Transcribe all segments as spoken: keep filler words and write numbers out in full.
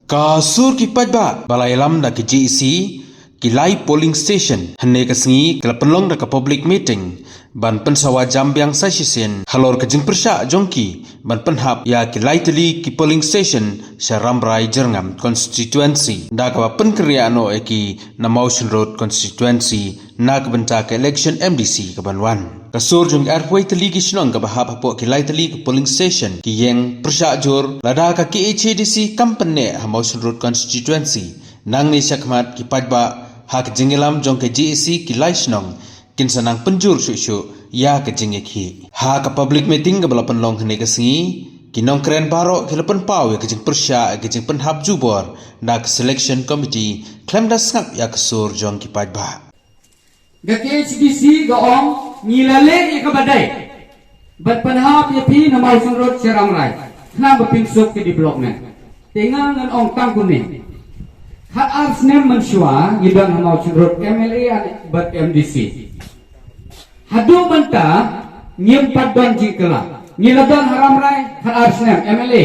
Ka sur ki paidbah ba la ïalam da ki J A C, ki lai polling station, hynne ka sngi ka la pynlong da ka public meeting ban pynsawa jam biang sa shisien halor ka jingpyrshah jong ki ban pynhap ïa ki lai tylli ki polling station sha Rambrai Jyrngam constituency, da kaba pynkynriah noh ïa ki na Mawshynrut constituency na ka bynta ka election M D C kaban wan. Ka sur jong ki arphew tylli ki shnong kaba hap hapoh ki lai tylli ki polling station ki ïeng pyrshah jur, lada ka K H A D C kam pynneh ha Mawshynrut constituency, nangne shakhmat ki paidbah ha ka jingïalam jong ka J A C ki lai shnong kin sa nang pynjur shuh shuh ïa ka jingïakhih. Ha ka public meeting kaba la pynlong hynne ka sngi, ki nongkren baroh ki la pynpaw ïa ka jingpyrshah ïa ka jingpynhap jubor na ka selection committee khlem da sngap ïa ka sur jong ki paidbah. Ka K H A D C ka ong ngi la leh ïa kaba dei ban pynhap ïa phi na Mawshynrut sha Rambrai khnang ba phin suk ki development. Te nga ngan ong tang kumne. Khat ar snem mynshuwa ngi don ha Mawshynrut M L A bad M D C. Haduh mynta ngim pat don jingkylla. Ngi la don ha Rambrai khat ar snem M L A.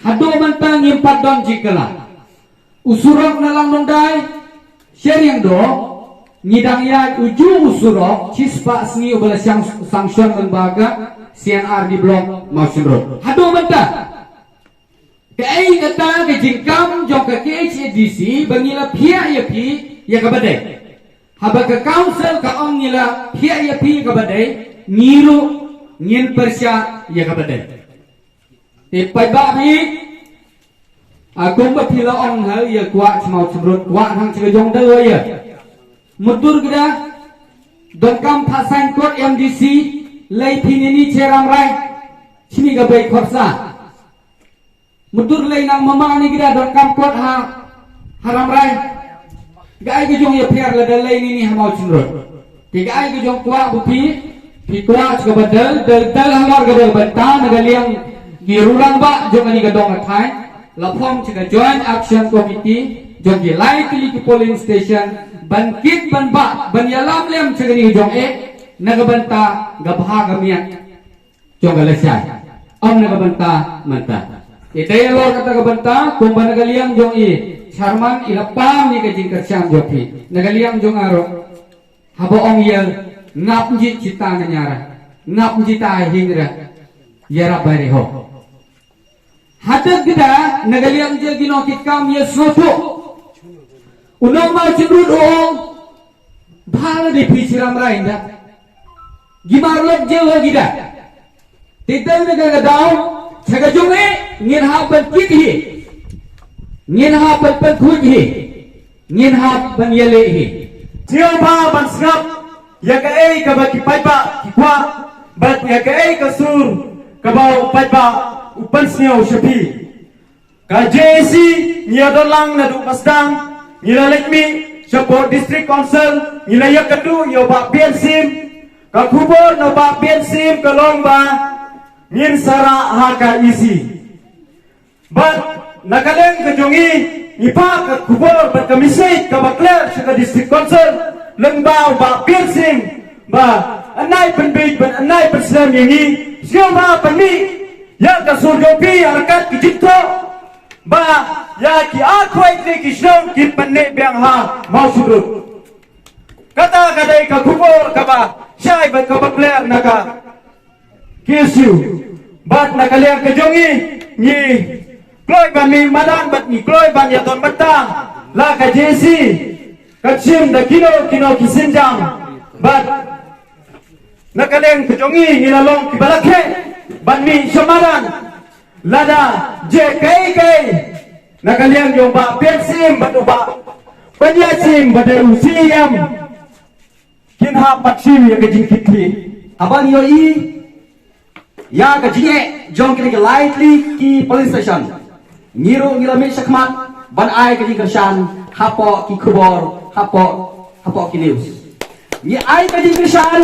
Haduh mynta ngim pat don jingkylla. U surok na Langdongdai sha Riangdo, ngi dang ïaid uju u surok shispah sngi uba la shang sanction lyngba ka C and R D block Mawshynrut. Haduh mynta. Kaei kata ka jingkam jong ka K H A D C ba ngi la phiah ïa phi ïa kaba dei? Haba ka council ka ong ngi la phiah ïa phi ïa kaba dei, ngi ruh ngin pyrshah ïa kaba dei. Te paidbah phi, a kumba phi la ong ha ïa kwah sha Mawshynrut, kwah hang sha ka jong da ïa. Mutur kida, donkam pha sign kot M D C, lei phi ni ni che Rambrai, shini ka bei khorsa. Mutur lei nang mama ni kida donkam kot ha, ha Rambrai. Ka ai ka jong ïapher lada lei ni ni ha Mawshynrut. Te ka ai ka jong kwah ba phi, phi kwah sha kaba dal, dal, dal halor ka dal bynta na ka liang ki rurang ba jong kani ka dong ka thaiñ. La form sha ka Joint Action Committee jong ki lai tylli ki polling station ban kit ban bah ban ïalam lem sha kani ka jong eh na ka bynta ka bha ka miat jong ka lashai. Ym na ka bynta mynta. Ite halor kata ka bynta kumba na ka liang jong i chairman i la pam ïa ka jingkyrshan jong phi. Na ka liang jong nga ruh haba ong ïa ngap nji chita na ñiara, ngap nji ta hingra, ïarap bai riho. Haduh kida na ka liang jong ki nongkitkam ïa sngewthuh. U nong Mawshynrut u ong bha la dei phi sha Rambrai nda. Ki mar lok jong kida. Te tang na ka daw sha ka jong eh ngin hap ban kit hi. Ngin hap ban pynkhuid hi. Ngin hap ban ïaleh hi. Sngewbha ban sngap ïa kaei kaba ki paidbah ki kwah bad ïa kaei ka sur kaba u paidbah u pynsngew sha phi. Ka J A C ngi ïa don lang naduh ba sdang, ngi la leit mih shapoh District Council, ngi la ïakynduh ïa u Bah Bian Sim. Ka khubor na u Bah Bian Sim ka long ba ngin sa rah ha ka E C. Bad na ka liang ka jong ngi, ngi phah ka khubor bad ka message kaba clear sha ka District Council lyngba u Bah Bian Sim ba yn ai pynbeit bad yn ai pynslem ïa ngi. Sngewbha pynmih ïa ka sur jong phi ha ryngkat ki jingthoh ba ïa ki arphew tylli ki shnong kin pynneh biang ha Mawshynrut. Kata ka dei ka khubor kaba shai bad kaba clear na ka K S U. Bad na ka liang ka jong ngi, ngi kloi ban mih madan bad ngi kloi ban ïa don bynta la ka J A C. Ka shim da kino kino ki sienjam bad na ka liang ka jong ngi, ngi la long kiba la kheh ban mih sha madan. Lada jia kaei kaei na ka liang jong u Bah Bian Sim bad u Bah Pynïaid Sim ba dei u C E M, kin hap ban shim ïa ka jingkitkhlieh. Haba ngi ïohi ïa ka jingeh jong kine ki lai tylli ki polling station, ngi ruh ngi la mih shakhmat ban ai ka jingkyrshan hapoh ki khubor, hapoh, hapoh ki news. Ngi ai ka jingkyrshan,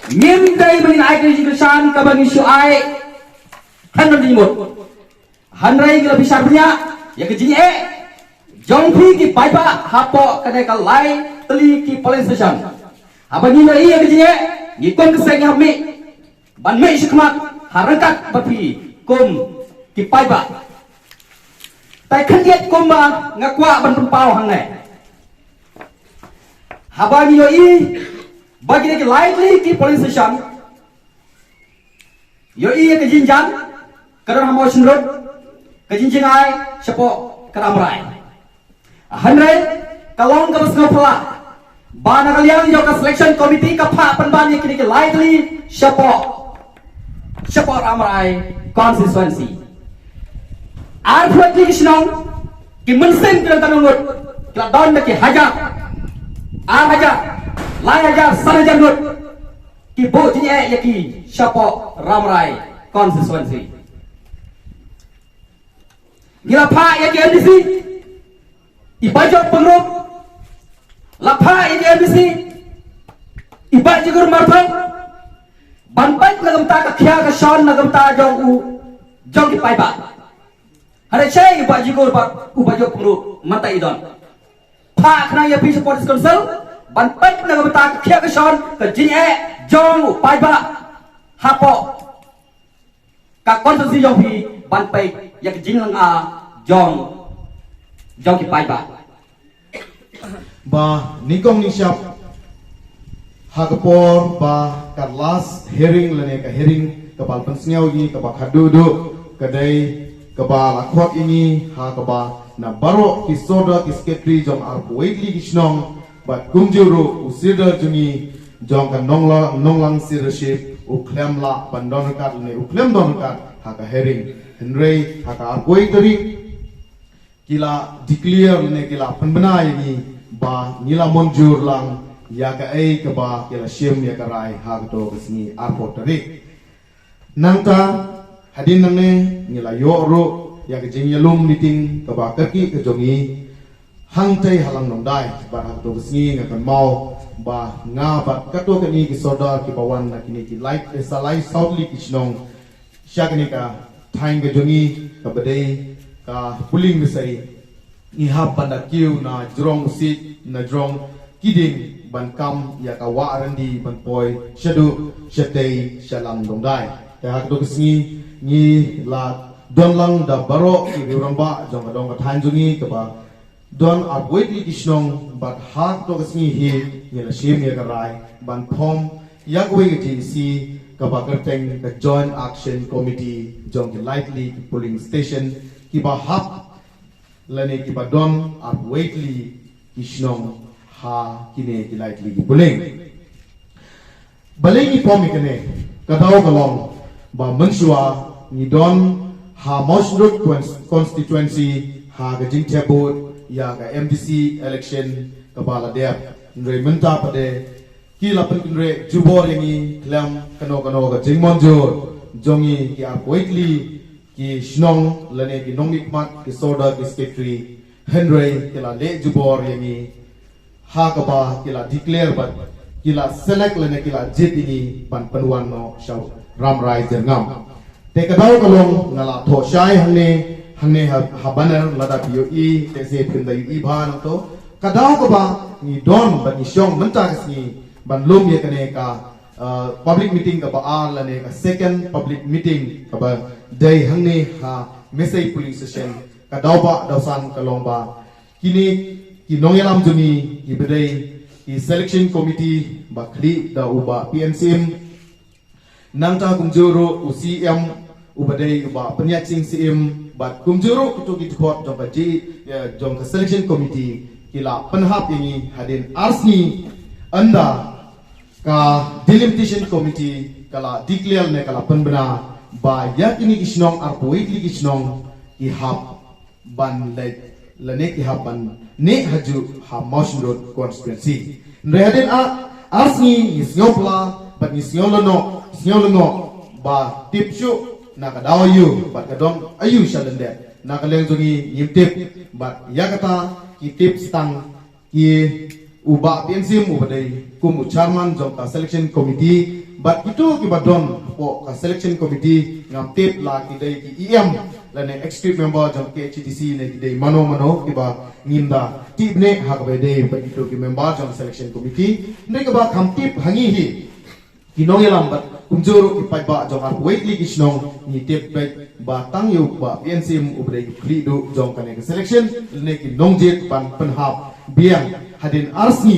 ngim dei ba ngin ai ka jingkyrshan kaba ngi shu ai khlem don jingmut. Hynrei ngi la bishar bniah ïa ka jingeh jong phi ki paidbah hapoh kane ka lai tylli ki polling station. Haba ngi ïohi ïa ka jingeh, ngi kum ka seng ngi hap mih ban mih shakhmat ha ryngkat bad phi kum ki paidbah. Tai khyndiat kumba nga kwah ban pynpaw hangne. Haba ngi ïohi ba kine ki lai tylli ki polling station ïohi ïa ka jingjan ka don ha Mawshynrut, ka jingjngai shapoh ka Rambrai. Hynrei ka long kaba sngewphylla ba na ka liang jong ka selection committee ka phah pynban ïa kine ki lai tylli shapoh shapoh Rambrai constituency. Arphew tylli ki shnong, ki mynsiem ki don tang ngut, ki la don da ki hajar, ar hajar, lai hajar, san hajar ngut ki buh jingeh ïa ki shapoh Rambrai constituency. Ngi la phah ïa ki MDC, i Bajop Pyngrope, la phah ïa ki MDC, i Bah Jigur Marthong, ban peit na ka bynta ka khia ka shon na ka bynta jong u, jong ki paidbah. Hynrei shaei u Bah Jigur bad u Bajop Pyngrope mynta i don. Phah khnang ïa phi shapoh District Council ban peit na ka bynta ka khia ka shon, ka jingeh jong u paidbah hapoh ka constituency jong phi, ban peit ïa ka jinglong jong, jong ki paidbah. Ba nyngkong nyngshap, ha ka por ba ka last hearing lane ka hearing kaba la pynsngew ïa ngi kaba khadduh duh, ka dei kaba la khot ïa ngi ha kaba na baroh ki sordar ki secretary jong arphew wei tylli ki shnong, bad kumjuh ruh u sordar jong ngi jong ka Nongla-, Nonglang Sirdarship u khlem lah ban don ryngkat lane u khlem don ryngkat ha ka hearing. Hynrei ha ka arphew wei tarik ki la declare lane ki la pynbna ïa ngi ba ngi la mynjur lang ïa kaei kaba ki la shim ïa ka rai ha kato ka sngi arphew tarik. Nangta hadien nangne ngi la ïoh ruh ïa ka jingïalum meeting kaba kyrkieh ka jong ngi hangtei ha Langdongdai, bad ha kato ka sngi nga kynmaw ba nga bad kato kane ki sordar kiba wan na kine ki lai, eh, sa lai saw tylli ki shnong sha kane ka thaiñ ka jong ngi kaba dei ka Puling Misei, ngi hap ban da kiew na jrong u siej, na jrong ki dieng ban kam ïa ka wah ryndi ban poi shaduh shatei sha Langdongdai. Te ha kato ka sngi ngi la don lang da baroh ki riew rangbah jong ka dong ka thaiñ jong ngi kaba don arphew wei tylli ki shnong, bad ha kato ka sngi hi ngi la shim ïa ka rai ban form ïa kawei ka JAC kaba kyrteng ka Joint Action Committee jong ki lai tylli ki polling station kiba hap lane kiba don arphew wei tylli ki shnong ha kine ki lai tylli ki polling. Balei ngi form ïa kane? Ka daw ka long ba mynshuwa ngi don ha Mawshynrut cons-, constituency ha ka jingthep vote ïa ka MDC election kaba la dep. Hynrei mynta pat de ki la pynkynreh jubor ïa ngi khlem kano kano ka jingmynjur jong ngi ki arphew wei tylli ki shnong lane ki nongmihkhmat, ki sordar, ki secretary, hynrei ki la leh jubor ïa ngi ha kaba ki la declare bad ki la select lane ki la jied ïa ngi ban pynwan noh sha Rambrai Jyrngam. Te ka daw ka long nga la thoh shai hangne, hangne ha, ha banner lada phi ïohi, te se phin da ïohi bha nangto. Ka daw kaba ngi don bad ngi shong mynta ka sngi ban lum ïa kane ka, uh, public meeting kaba ar lane ka second public meeting kaba dei hangne ha Misei polling station. Ka daw ba daw san ka long ba kine ki nongïalam jong ngi kiba dei ki selection committee ba khlieh da u Bah P N Syiem, nangta kumjuh ruh u CEM uba dei u Bah Pynïaid Sing Syiem, bad kumjuh ruh kito ki dkhot jong ka ji, eh, jong ka selection committee ki la pynhap ïa ngi hadien ar sngi ynda ka delimitation committee ka la declare ne ka la pynbna ba ïa kine ki shnong arphew wei tylli ki shnong ki hap ban leit lane ki hap ban neh hajuh ha Mawshynrut constituency. Hynrei hadien ar, ar sngi ngi sngewphylla bad ngi sngew lyngngoh, sngew lyngngoh ba tip shuh na ka daw aïu bad ka don aïu sha lyndet. Na ka liang jong ngi ngim tip bad ïa kata ki tip tang ki u Bah P N Syiem uba dei kum u chairman jong ka selection committee bad kito kiba don hapoh ka selection committee, ngam tip la ki dei ki E M lane executive member jong K H A D C ne ki dei mano mano kiba ngim da tip ne ha kaba dei bad kito ki member jong selection committee. Hynrei kaba kham tip ha ngi hi Ki nongïalam bad kumjuh ruh ki paidbah jong arphew wei tylli ki shnong, ngi tip beit ba tang ïa u Bah P N Syiem uba dei u khlieh duh jong kane ka selection, lane ki nongjied ban pynhap biang. Hadien ar sngi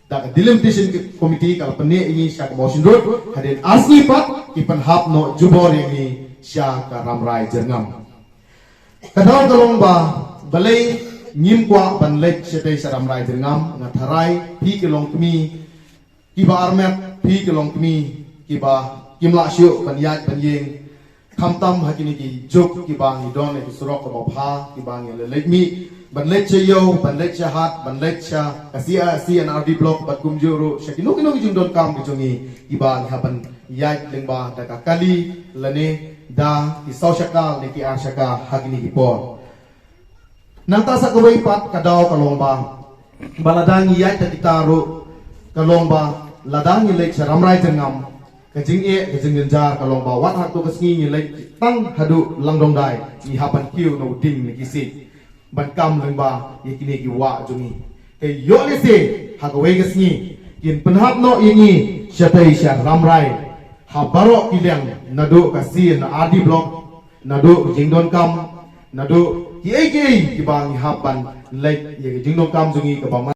da ka delimitation committee ka la pynïaid ïa ngi sha ka Mawshynrut, hadien ar sngi pat ki pynhap noh jubor ïa ngi sha ka Rambrai Jyrngam. Ka daw ka long ba balei ngim kwah ban leit shatei sha Rambrai Jyrngam, nga tharai phi ki longkmie kiba armet, phi ki longkmie kiba kim lah shuh ban ïaid ban ïeng, khamtam ha kine ki juk kiba ngi don ha ki surok kaba bha, kiba ngi la leit mih ban leit sha ïew, ban leit sha hat, ban leit sha ka C R, C and R D block bad kumjuh ruh sha kino kino ki jingdonkam ki jong ngi kiba ngi hap ban ïaid lyngba da ka kali lane da ki saw shaka lane ki ar shaka ha kine ki por. Nangta sa kawei pat ka daw ka long ba, ba lada ngi ïaid da kita ruh ka long ba lada ngi leit sha Rambrai Jyrngam, ka jingeh ka jingjynjar ka long ba wat hato ka sngi ngi leit tang haduh Langdongdai, ngi hap ban kiew na u ding na ki siej ban kam lyngba ïa kine ki wah jong ngi. Te ïoh lehse ha kawei ka sngi kin pynhap noh ïa ngi shatei sha Rambrai ha baroh ki liang, naduh ka C and R D block, naduh ka jingdonkam, naduh kiei kiei kiba ngi hap ban leit ïa ka jingdonkam jong ngi kaba